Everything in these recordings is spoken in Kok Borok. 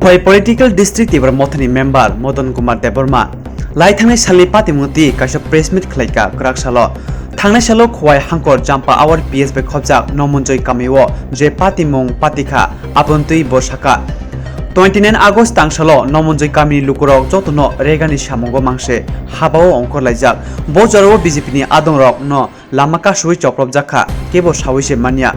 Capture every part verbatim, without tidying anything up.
Khowai Political District Tipra Mothani Member Madan Kumar Debbarma lai thangnai salni patimung twi kaisa press meet khlaikha kwrak salo. Thangnai salo Khowai Hangkor Champa Awar P S bai khopjak Nomonjoi kamio je patimung patikha aboni twi bo sakha, twenty nine August tangsalo Nomonjoi kamini lukurok jotono regani samungo mangse habao ongkhorlaijak. Bo jorao B J P ni adongrokno lama kasui choplopjak kha, kebo saui se manya.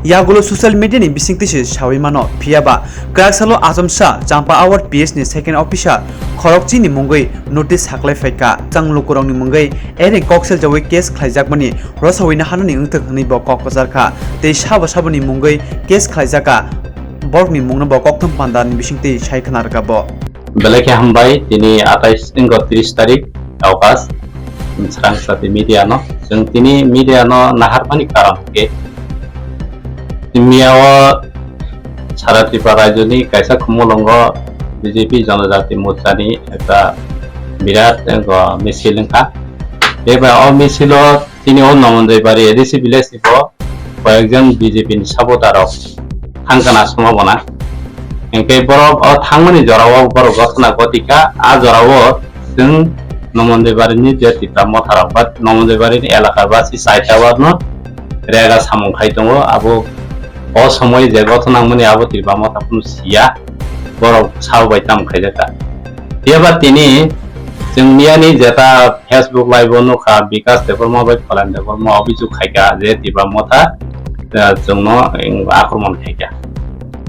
Yagulo social media ni bisingtwi se saui mano, phiya ba kwrak salo achomsa Champa Awar P S ni second officer khorokchi ni mungwi notice saklai phaikha. Chang lukurok ni mungwi ere kok seljaui case khlaijakmani rosawina hanani wngthok hwnwi bo kok kwchar kha. Tei sabo saboni mungwi case khlaijak kha, borokni mungno bo kokthum panda ni bisingtwi sai khna rwkha bo. Belai khe hambai, tini atais wngkha tris tarik August, swrang sati media no. Chwng tini media no naharmani karon khe, miya o sara Tripura rajyoni kaisa khumulwngo B J P Janajati Morchani ekta birat, eh, misil wngkha. Eba o misilo tini o Nomonjoi Bari A D C village ni bo koyekjon B J P ni supporter rok thangkha na soma bona. Hinkhe borok o thangmani jorao borok gothana ghotikha, a jorao chwng Nomonjoi Bari ni je Tipra Motha rok ba Nomonjoi Bari ni elaka basi chai tower no rega samung khai tongo. Abo o somoi je gothana wngmani abo Tipra Motha kunu siya, borok sao bai tamo khaijakha. Phiya ba tini chwng miyani jeta Facebook live o nukha, Bikas Debbarma bai Pholen Debbarma obisuk khaikha je Tipra Motha, eh, chwngno, eh, akromon khaikha.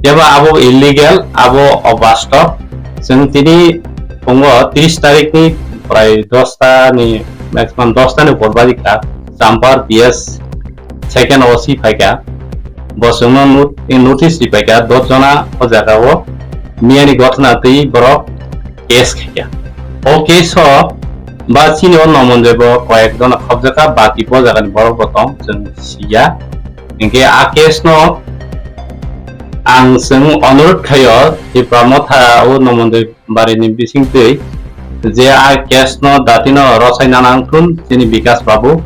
Phiya ba abo illegal, abo obastop. Chwng tini phungo tris tarikni prai dosta ni, maximum dosta ni upor bajikha, Champar P S second O C phaikha, bo chwngno not-, notice ri phaikha, dos jona o jaga o miyani gothana twi borok case khaikha. O case o ba chini o Nomonjoi bo koyek jona khobjakha, bati bo jagani borok bo tong, chwng siya. Hinkhe a case no ang chwng onurodh khaio, Tipra Motha o Nomonjoi Bari ni bisingtwi je a case no dati no rosai nana wngthun chini Bikas Babu.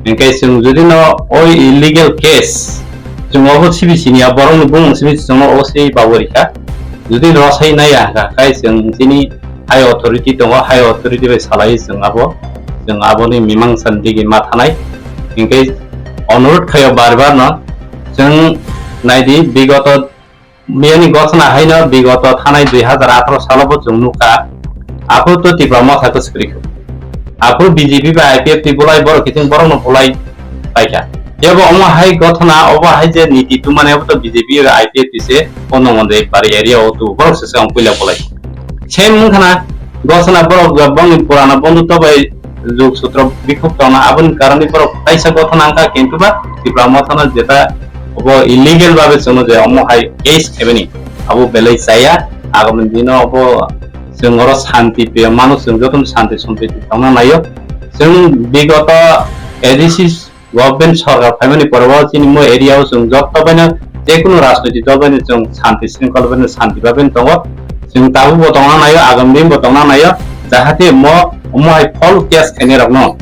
Hinkhe chwng jodi no o illegal case, chwng obo sibi siniya, borok ni bumung simi chwngno O C Babu rikha. Jodi rosai naya hwnkha khai chwng chini high authority tongo, high authority bai salai chwng abo, chwng aboni mimang san digi ma thanai. Hinkhe onurodh khaio bar bar no, chwng naidi bigoto Miyani gothana haino bigoto thanai dui hazar atharo salo bo chwng nukha. Aphuru to Tipra Motha kwchwrwi kho. Aphuru B J P bai I P F T bolai borok kiting borokno bolai paikha. Tebo omo hai gothana, obo hai je niti tumani abo to B J P bai I P F T se, o Nomonjoi Bari area o tu borok se swkang puila bolai. Same wngkhana gothana borok bangni purana bondhutto bai jug sutro bikhuk tongna, aboni karonwi borok kaisa gothana wngkha, kintu ba Tipra Mothano jeta obo illegal babe chwngno je omo hai case khaimani, abo belai chaya. Agami dino obo chwng oro santi pe manu, chwng jotono santi sompiti tongna naio. Chwng bigoto A D C government sorkar phaimani pore o chini mo area o chwng joto baino, jekunu rajnoitik dol baino chwng santi shringkhola baino santi babe tongo. Chwng tabuk bo tongna naio, agami din bo tongna naio, jahate mo omo hai phol case khainai rokno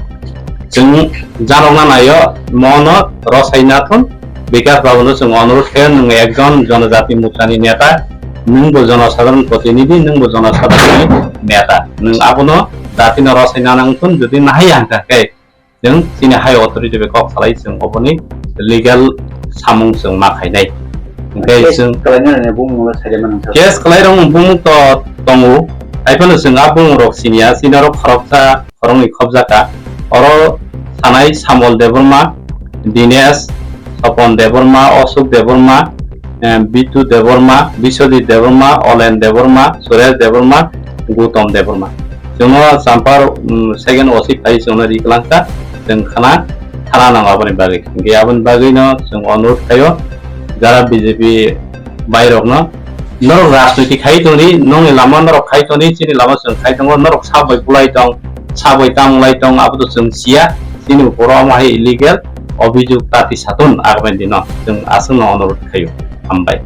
chwng janokna naio, mono rosai nathun. Bikas Babu no chwng onurodh khe, nwng ekjon jonojati muchani neta, nwng bo jonosadharon protinidhi, nwng bo jonosadharon ni neta, nwng abono jati no rosai nana wngthun, jodi nahai ya hwnkha khe chwng chini high authority bai kok salai, chwng oboni legal samung chwng ma khainai. Hinkhe case chwng kalainani bumung no saida mano. Case kalairok bumung to tongo, haiphano chwng a bumung rok siniya, chini oro khoroksa khoroknwi khobjakha. Oro thanai Samol Debbarma, Dinesh, Sopon Debbarma, Osuk Debbarma, eh, Bitu Debbarma, Biswajit Debbarma, Olen Debbarma, Suresh Debbarma, Gautam Debbarma. Chwngno Champar, mm, second O C phai chwngno ri kwlangkha, chwng khana thana nango aboni bagwi. Hinkhe aboni bagwino chwng onurodh khaio, jara B J P bairokno, norok rajnoitik khai tongdi, nongni lama norok khai tongdi, chini lama chwng khai tongo, norok saboi bulai tong, saboi tamo lai tong, abo to chwng siya, chini uporo omo hai illegal obhijog tati satun agomeni dino chwng aswkno onurodh khaio. Hambai.